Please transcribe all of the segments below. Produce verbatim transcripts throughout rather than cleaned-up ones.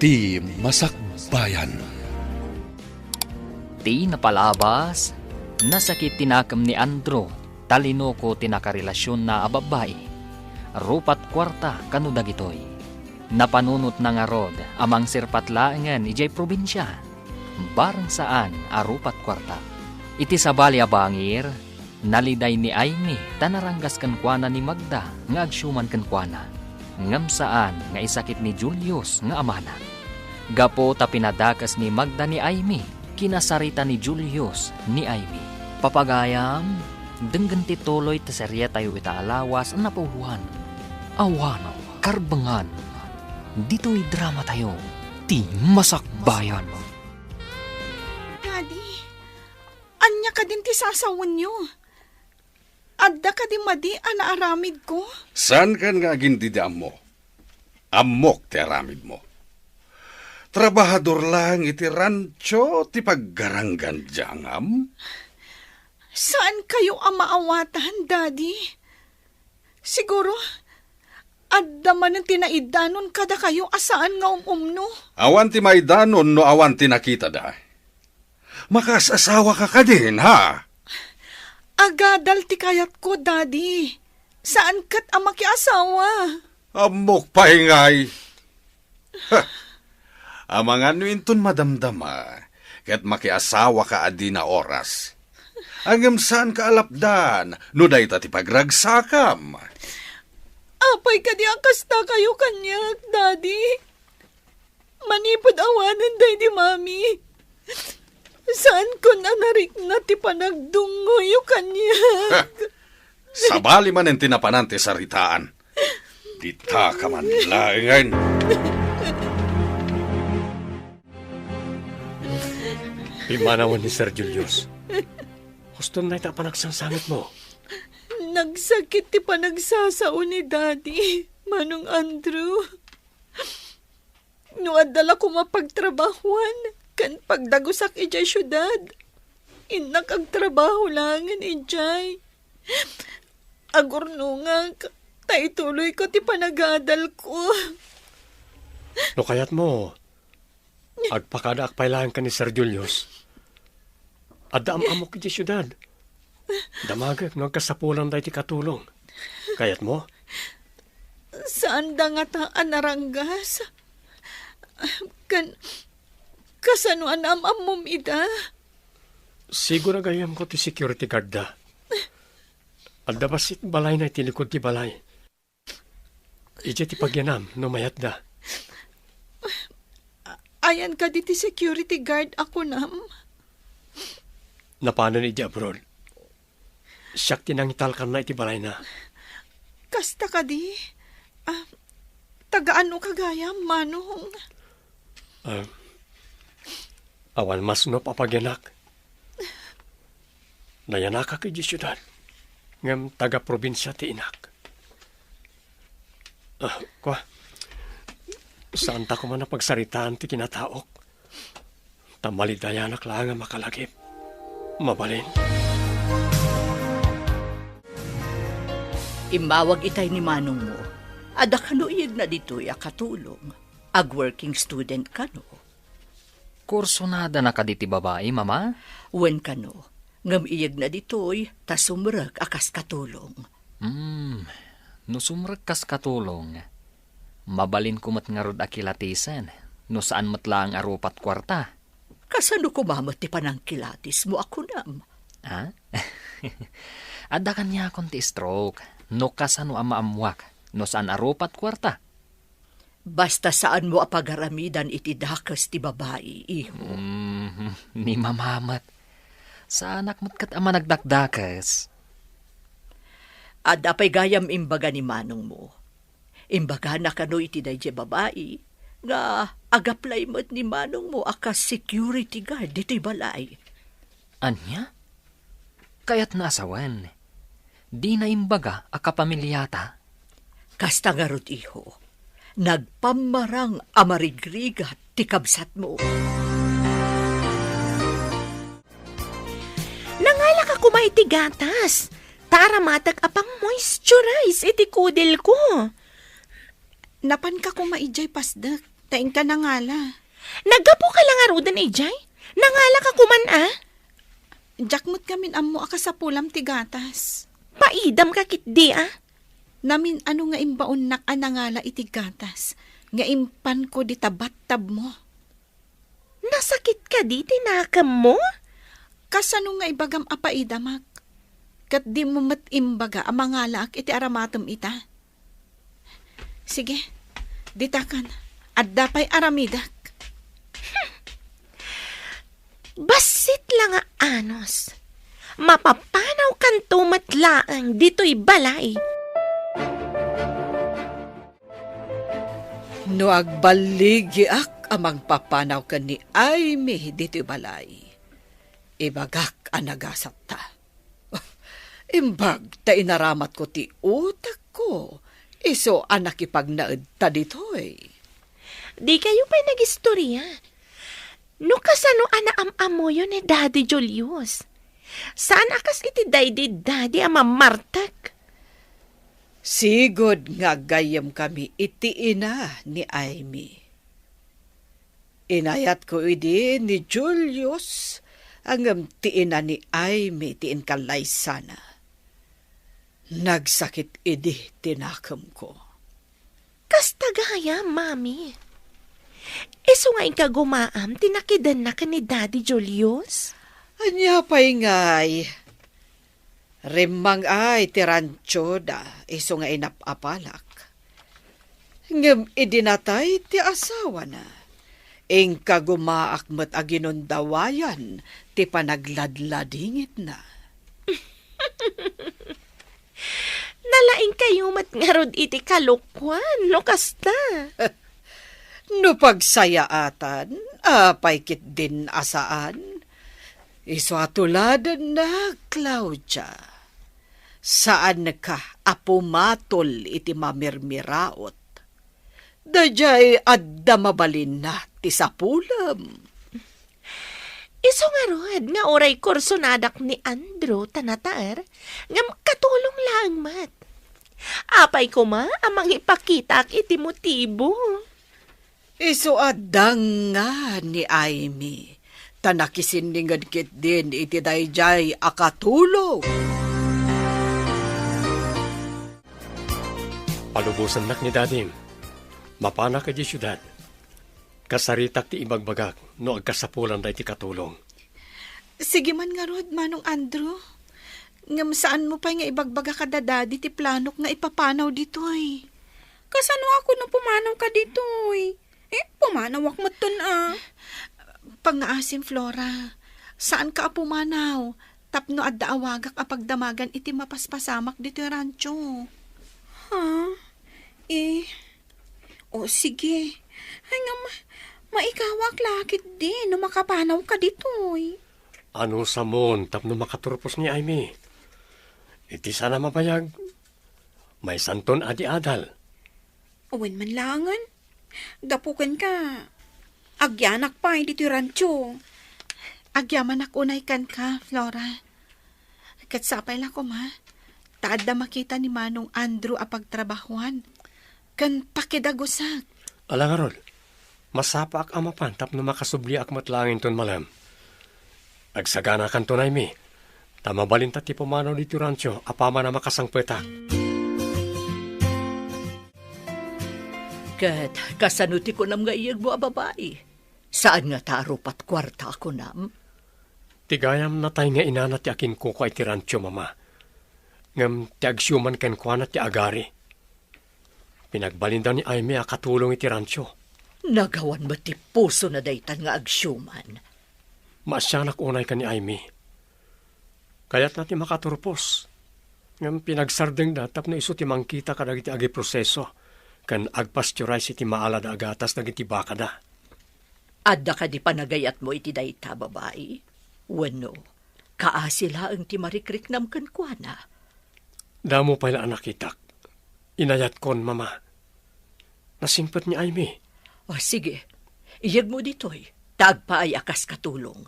Ti Masakbayan. Ti napalabas, nasakit ti nakem ni Andrew, ta linuko ti nakarelasionna a babbai. Rupat kuarta kano dagitoy. Napanunotna ngarud a mangserpat laengen idiay probinsia. Bareng saan a rupat kuarta. Iti sabali a bangir, naliday ni Aimee ta naranggas kenkuana ni Magda nga agsiuman kenkuana. Ngem saan nga isakit ni Julius nga amana. Gapu ta pinadakes ni Magda ni Aimee, kinasarita ni Julius ni Aimee. Papagayam, denggen ti tuloy ti serietayo ita a lawas a napauluan. Awan, karbengan, ditoy dramatayo, ti Masakbayan. Daddy, ania kadin ti sasawenyo? Adda kadi madi a naaramidko? Saankan nga agindidi ammo. Ammok ti aramidmo. Trabahador laeng iti rancho ti paggaranggan diay angam. Saankayo a maawatan, Daddy? Siguro, adda manen ti naidanon kadakayo a saan nga um-umno. Awan ti maidanon no awan ti nakitada. Makaas-asawaka kadin, ha? Agadal ti kayatko, Daddy. Saan ket a makiasawa. Ammok pay ngay. Ha! Amangan no inton madamdama, ket makiasawaka a dina oras. Ngem saanka a lapdan no dayta ti pagragsakam. Apay kadi a kastakayo kaniak, Daddy? Manipud awanen daydi Mami, saankon a narikna ti panagdungngoyo kaniak. Ha! Sabali manen ti napanan ti saritaan. Ditaka man laengen. Pimmanawen ni Sir Julius. Huston dayta a panagsangsangitmo. Nagsakit ti panagsasao ni Daddy, Manong Andrew. No adda la koma pagtrabahuan ken pagdagusak idiay siudad, innak agtrabaho laengen idiay. Agurnongak, ta ituloyko ti panagadalko. No kayatmo, agpakadaak pay laeng ken ni Sir Julius. Adda am-ammok idiay siudad. Damagek no agkasapulan daytoy katulong. Kayatmo? Saanda ngata a naranggas. Kan, kasano a naam-ammom ida? Siguro gayamko ti security guard da. Adda bassit balayna iti likod ti balay. Idiay ti pagyanam no mayatda. Ayan kadi ti security guard a kunam? Napanen idiay abroad. Siak ti nangitalkanna iti balayna. Kasta kadi? Ah, taga-anoka gayam, Manong? Ah, awan masnop a pagyanak. Nayanakak idiay siudad, ngem taga-probinsia ti inak. Ah, kua, saanta koma a pagsaritaan ti kinataok. Ta malidayanak laeng a makalagip. Mabalin. Immawag itay ni manongmo. Adda kano iyegna ditoy a katulong. Ag-working student kano. Kursunadana kadi ti babai, Mama? Wen kano. Ngem iyegna ditoy ta sumrek a kas katulong. Hmm, no sumrek kas katulong, mabalinko met ngarud a kilatisen no saan met laeng a rupat kuarta. Kasano koma met ti panangkilatismo a kunam? Ha? Adda kaniakon ti stroke no kasano a maammuak no saan a rupat kuarta. Basta saanmo a pagaramidan iti dakes ti babai, iho. Mm, ni Mama met. Saanak met ket a managdakdakes. Adda pay gayam imbaga ni manongmo. Imbagana kano iti daydiay babai nga ag-apply met ni manongmo a kas security guard ditoy balay. Ania? Kayatna a sawen, dina imbaga a kapamiliata? Kasta ngarud, iho, nagpammarang a marigrigat ti kabsatmo. Nangalaka koma iti gatas, ta aramatek a pang-moisturize iti kudilko. Napanka koma idiay pasdek. Ta inka nangala. Naggapuka la ngaruden idiay? Nangalaka koman a? Diak met ngamin ammo a kasapulam ti gatas. Paidamka ketdi a? Namin-ano nga imbaonnak a nangala iti gatas nga impanko dita battabmo? Nasakit kadi ti nakemmo? Kasano nga ibagam a paidamak? Ket dimo met imbaga a mangalaak iti aramatem ita? Sige, ditakan. Adda pay aramidek. Bassit la nga anus. Mapapanawkanto met laeng ditoy balay. No agballigiak a mangpapanaw ken ni Aimee ditoy balay, ibagak a nagasatta. Imbag ta inaramatko ti utekko, isu a nakipagnaedta ditoy. Dikayo pay nagistoria. No kasano a naam-ammoyo ni Daddy Julius? Saan a kas iti daydi Daddy a mamartek? Sigud nga aggayyemkami iti ina ni Aimee. Inayatko idi ni Julius, ngem ti ina ni Aimee ti inkallaysana. Nagsakit idi ti nakemko. Kasta gayam, Mami. Isu nga inka gumaam ti nakidenna ken ni Daddy Julius? Ania pay ngay? Rimmang-ay ti rantioda isu nga inap-apalak. Ngem idi natay ti asawana, inka gumaak met a ginundawayan ti panagladladingitna. Nalaingkayo met ngarud iti kalokuan, no kasta. No pagsayaatan, apay ketdin a saan? Isu a tuladenna, Claudia. Saanka a pumatol iti mamirmiraot. Daydiay adda mabalinna ti sapulem. Isu ngarud nga uray kursonadak ni Andrew ta nataer, ngem katulong laeng met. Apay koma a mangipakitaak iti motibo? Isu a danga ni Aimee, ta nakisinninged ketdin iti daydiay a katulong. Palubosannak ni Dadim. Mapanak idiay siudad. Kasaritak ti ibagbagak no agkasapulan daytoy katulong. Sige man ngarud, Manong Andrew. Ngem saanmo pay nga ibagbaga kada Daddy ti planok nga ipapanaw ditoy? Kasano a kuno pumanawka ditoy? Eh, pumanawak metten a. Pangngaasim, Flora. Saanka a pumanaw tapno adda awagak a pagdamagan iti mapaspasamak ditoy rancho. Ha? Eh, o, sige. Ay, nga ma-, maikawak la ketdi no makapanawka ditoy. Anusamon tapno makaturpos ni Aimee? Iti saan a mabayag, maysanton a di adal. Wen man laengen, gapu kenka, agyanak pay ditoy rancho. Agyamanak unay kenka, Flora. Ket sapay la koma, ta adda makita ni Manong Andrew a pagtrabahoan ken pakidagusak. Ala ngarud, masapaak a mapan tapno makasubliak met laeng inton malem. Agsaganakanto, Aimee, ta mabalinta ti pumanaw ditoy rancho apaman a makasangpetak. Ket kasano ti kunam nga iyegmo a babai? Saan ngata a rupat kuarta a kunam? Ti gayam natay nga inana ti akinkukua iti rancho, Mama. Ngem ti agsiuman kenkuana ti agari. Pinagbalinda ni Aimee a katulong iti rancho. Nagawan met ti pusona daytan nga agsiuman. Maasianak unay ken ni Aimee. Kayatna ti makaturpos. Ngem pinagsardengda tapno isu ti mangkita kadagiti agiproseso ken agpasteurize iti maalada a gatas dagiti bakada. Adda kadi panagayatmo iti dayta, babai? Wenno, kaasi laeng ti marikriknam kenkuana? Damo pay la a nakitak. Inayatkon, Mama. Nasingpet ni Aimee. O, sige. Iyegmo ditoy, ta agpaay a kas katulong.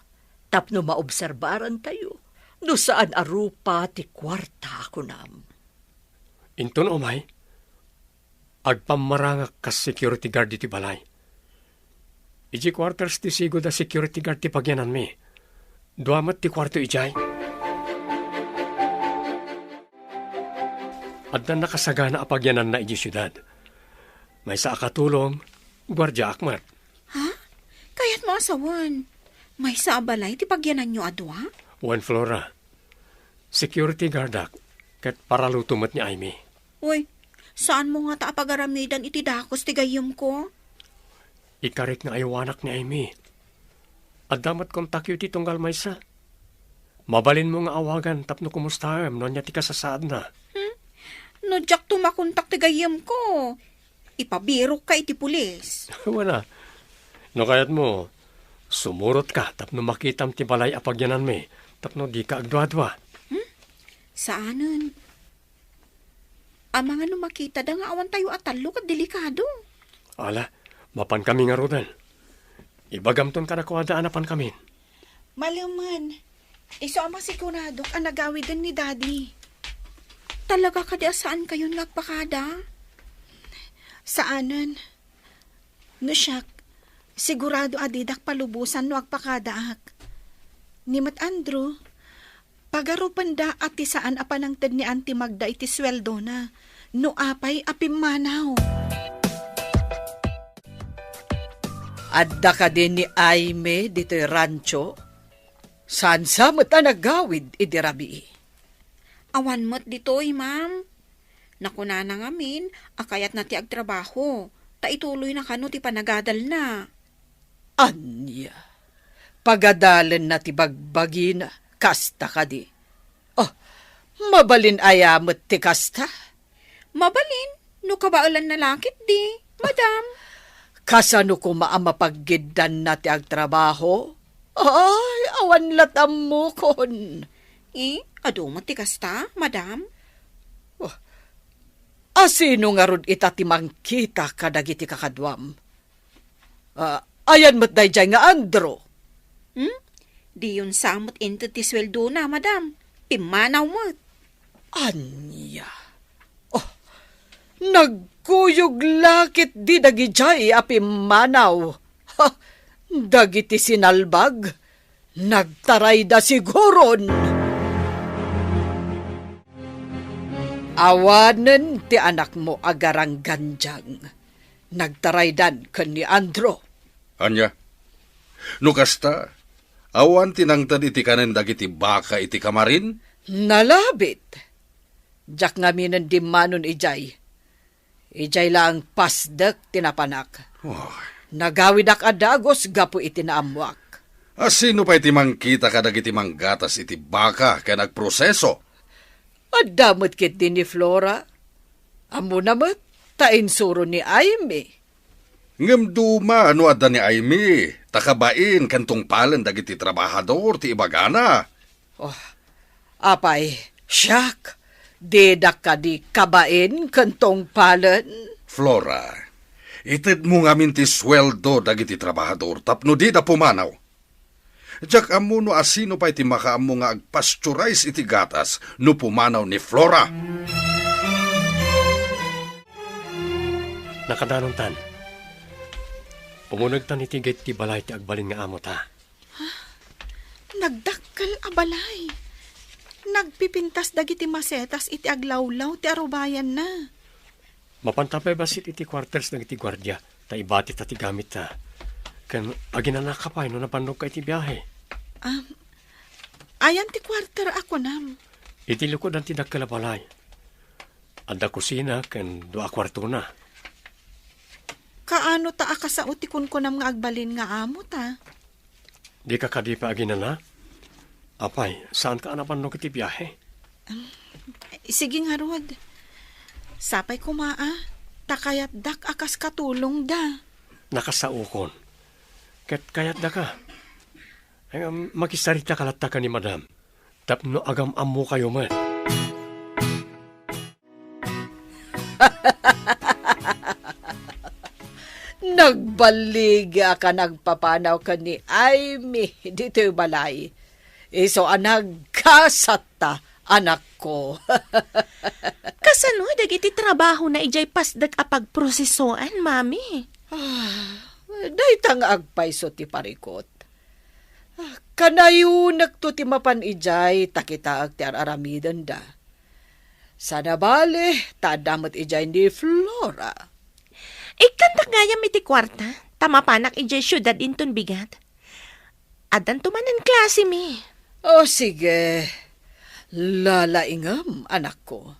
Tapno maobserbarantayo, no saan a rupa ti kuarta a kunam. Inton umay, agpammarangak kas security guard iti balay. Idiay quarters ti sigud a security guard ti pagyananmi. Dua met ti kuarto idiay. Adda nakasagana a pagyananna idiay siudad. Maysa a katulong, guardiaak met. Ha? Kayatmo a sawen, maysa a balay ti pagyananyo a dua? Wen, Flora. Security guardak, ket paraluto met ni Aimee. Uy, saanmo ngata a pagaramidan iti dakes ti gayyemko? Ikarik nga aywanak ni Aimee. Adda met kontakyo iti tunggal maysa. Mabalinmo nga awagan tapno kumustaem no ania ti kasasaadna. Hmm? No diakto makontak ti gayyemko, ipabirokka iti pulis. Wen a. No kayatmo, sumurotka tapno makitam ti balay a pagyananmi tapno dika agduadua. Hmm? Saanen. Amangan no makitada nga awantayo a tallo ket delikado. Ala, mapankami ngaruden. Ibagamton kadakuada a napankamin. Malemen, isu a masiguradok a nagawiden ni Daddy. Talaga kadi a saankayon nga agpakada? Saanen. No siak, sigurado a didak palubosan no agpakadaak. Ni met Andrew, pagarupenda a ti saan a panangted ni Auntie Magda iti suweldona, no apay a pimmanaw. Adda kadi ni Aimee ditoy rancho? Saan sa met a nagawid idi rabii? Awan met ditoy, ma'am. Nakunana ngamin a kayatna ti agtrabaho, ta ituloyna kano ti panagadalna. Ania? Pagadalenna ti bagbagina, kasta kadi? Oh, mabalin aya met ti kasta? Mabalin, no kabaelanna la ketdi, madam. Kasano koma a mapaggiddanna ti agtrabaho? Ay, awan lat' ammokon. Eh, adu met ti kasta, madam? Oh, asino ngarud ita ti mangkita kadagiti kakaduam? Ah, ayan met daydiay nga Andrew? Hmm? Diyon sa met inted ti suweldona, madam. Pimmanaw met. Ania? Oh, nagkuyog la ketdi dagidiay a pimmanaw. Ha, dagiti sinalbag, nagtarayda siguron. Awanen ti anakmo a garanggandiang. Nagtaraydan ken ni Andrew. Ania? No kasta, awan ti nangted iti kanen dagiti baka iti kamarin? Nalabit. Diak ngaminen dimmanon idiay. Idiay laeng pasdek ti napanak. Oh. Nagawidak a dagus gapu iti naammoak. Asino pay ti mangkita kadagiti manggatas iti baka ken agproseso? Adda met ketdi ni Flora. Ammona met, ta insuro ni Aimee. Ngem duma no adda ni Aimee, ta kabain ken tungpalen dagiti trabahador ti ibagana. Oh, apay, siak, didak kadi kabain ken tungpalen? Flora, itedmo ngamin ti sueldo dagiti trabahador tapno dida pumanaw. Diak ammo no asino pay ti makaammo nga agpasteurize iti gatas no pumanaw ni Flora. Nakadanontan. Umunegtan iti gate ti balay ti agbalin nga amota. Nagdakkel a balay. Nagpipintas dagiti masetas iti aglawlaw ti arubayanna. Mapanta pay bassit iti quarters dagiti guardia, ta ibatita ti gamitta. Ken aginanaka pay no napannogka iti biahe. Am, ayan ti quarter a kunam? Iti likudan ti dakkel a balay. Adda kusina ken dua a kuartona. Kaano ta a kasao ti kunkunam nga agbalin nga amota? Dika kadi pay aginana? Apay, saanka a napannok iti biahe? Sige ngarud. Sapay koma a, ta kayatdak a kas katulongda. Nakasaokon. Ket kayatdaka. Ay, um, makisarita ka latta ken ni Madam. Tapno agam-ammokayo met. Nagballigi a ka nagpapanaw ken ni Aimee ditoy balay. Isu a nagkasatta, anakko. Kasano dagiti trabahona idiay pasdek a pagprosesoan, Mami? Ah, Dayta nga agpayso ti parikut. Ah, kanayonekto ti mapan idiay ta kitaek ti ar-aramidenda. Saan a bale, ta adda met idiay ni Flora. Ikkantak gayam iti kuarta, ta mapanak idiay siudad inton bigat. Addanto manen klase mi. O, sige. Lalaingem, anakko.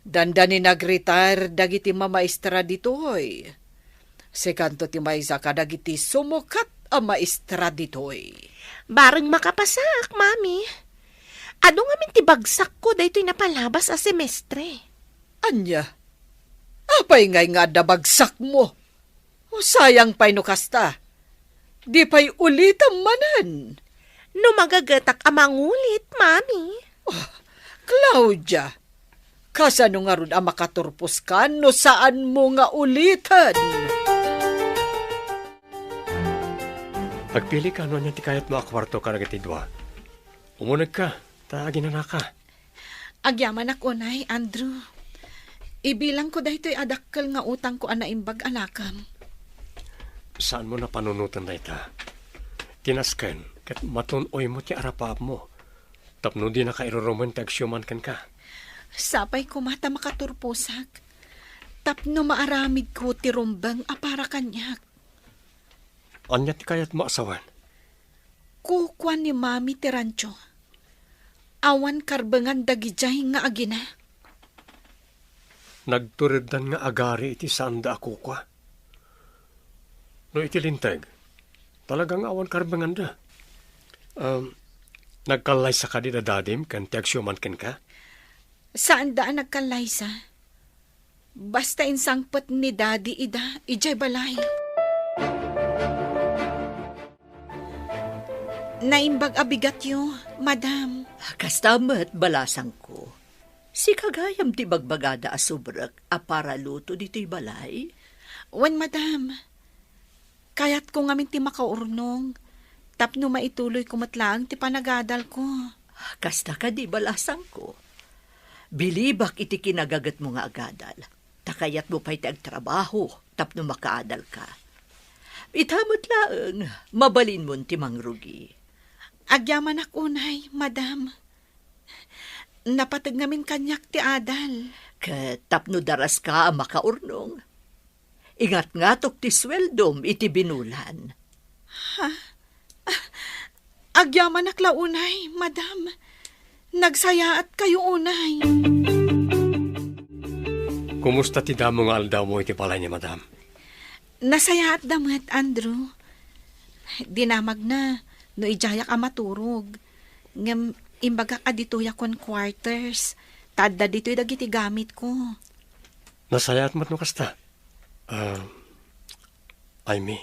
Dandani nag-retire dagiti mamaestra ditoy. Sikanto ti maysa kadagiti sumukat a maestra ditoy. Bareng makapasak, Mami. Adu ngamin ti bagsakko daytoy napalabas a semestre. Ania? Apay ngay nga adda bagsakmo? O, sayang pay no kasta. Di pay ulitem manen. No magagetak a mangulit, Mami. Oh, Claudia, kasano ngarud a makaturposka no saanmo nga uliten? Agpilika no ania ti kayatmo a kuarto kadagiti dua. Umunegka, ta aginanaka. Agyamanak unay, Andrew. Ibilangko daytoy a dakkel nga utangko a naimbag a nakam. Saanmo napanunoten dayta. Ti nasken, ket matun-oymo ti arapaapmo. Tapno dinaka irurumen ti agsiuman kenka. Sapay koma ta makaturposak. Tapno maaramidko ti rumbeng a para kaniak. Ania ti kayatmo a sawen? Kukua ni Mami ti rancho. Awan karbengan dagidiay nga agina. Nagtureddan nga agari iti saanda a kukua. No iti linteg, talaga nga awan karbenganda. Um, nagkallaysa kadi da dadim ken ti agsiuman kenka? Saanda a nagkallaysa. Basta insangpet ni Daddy ida idiay balay. Naimbag a bigatyo, Madam. Kasta met, balasangko. Sika gayam ti bagbagada a subrek a para luto ditoy balay? Wen, Madam. Kayatko ngamin ti makaurnong, tapno maituloyko met laeng ti panagadalko. Kasta kadi, balasangko? Bilibak iti kinagagetmo nga agadal, ta kayatmo pay ti agtrabaho tapno makaadalka. Ita met laeng, mabalinmon ti mangrugi. Agyamanak unay, Madam. Napateg ngamin kaniak ti adal. Ket tapno daraska a makaurnong, ingatngatok ti sueldom iti binulan. Ha? Ah, agyamanak la unay, Madam. Nagsayaatkayo unay. Kumusta ti damo nga aldawmo iti balay ni Madam? Nasayaat da met, Andrew. Dinamagna no idiayak a maturog. Ngem imbagak a ditoyak ken quarters. Ta adda ditoy dagiti gamitko. Nasayaat met no kasta. Ah, Amy,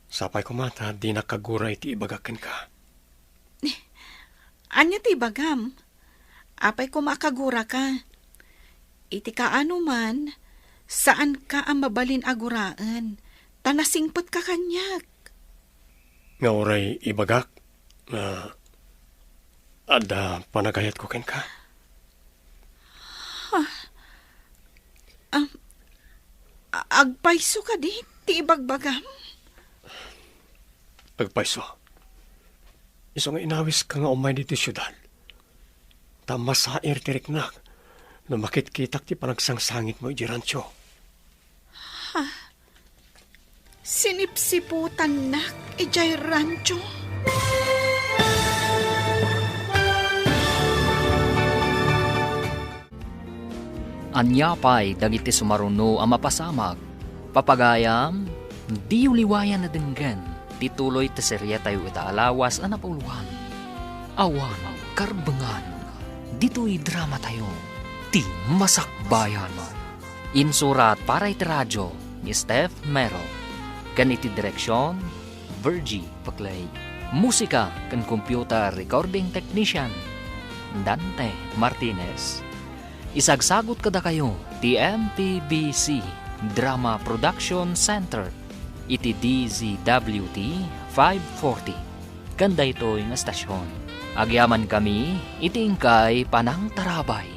sapay koma ta dinak kagura iti ibagak kenka. Ania ti ibagam? Apay koma a kaguraka? Iti kaano man, saanka a mabalin a guraen, ta nasingpetka kaniak. Nga uray ibagak, nga adda panagayatko kenka. Ah, a-, agpayso kadi ti ibagbagam? Agpayso. Isu nga inawiska nga umay ditoy siudad. Ta masair ti riknak no makitkitak ti panagsangsangitmo idiay rancho. Ha? Sinipsiputannak idiay rancho? Ania pay dagiti sumaruno a mapasamak? Papagayam, diyo liwayan a denggen ti tuloy ti seriatayo ita a lawas a napauluan. Awan karbengan ditoy dramatayo, Ti Masakbayan. Insurat para iti radio ni Steph Mero, ken iti direksion, Virgie Paclay. Musika ken computer recording technician, Dante Martinez. Isagsagut kadakayo ti M P B C Drama Production Center iti D Z W T five forty ken daytoy nga estasion. Agyamankami iti inkay panangtarabay.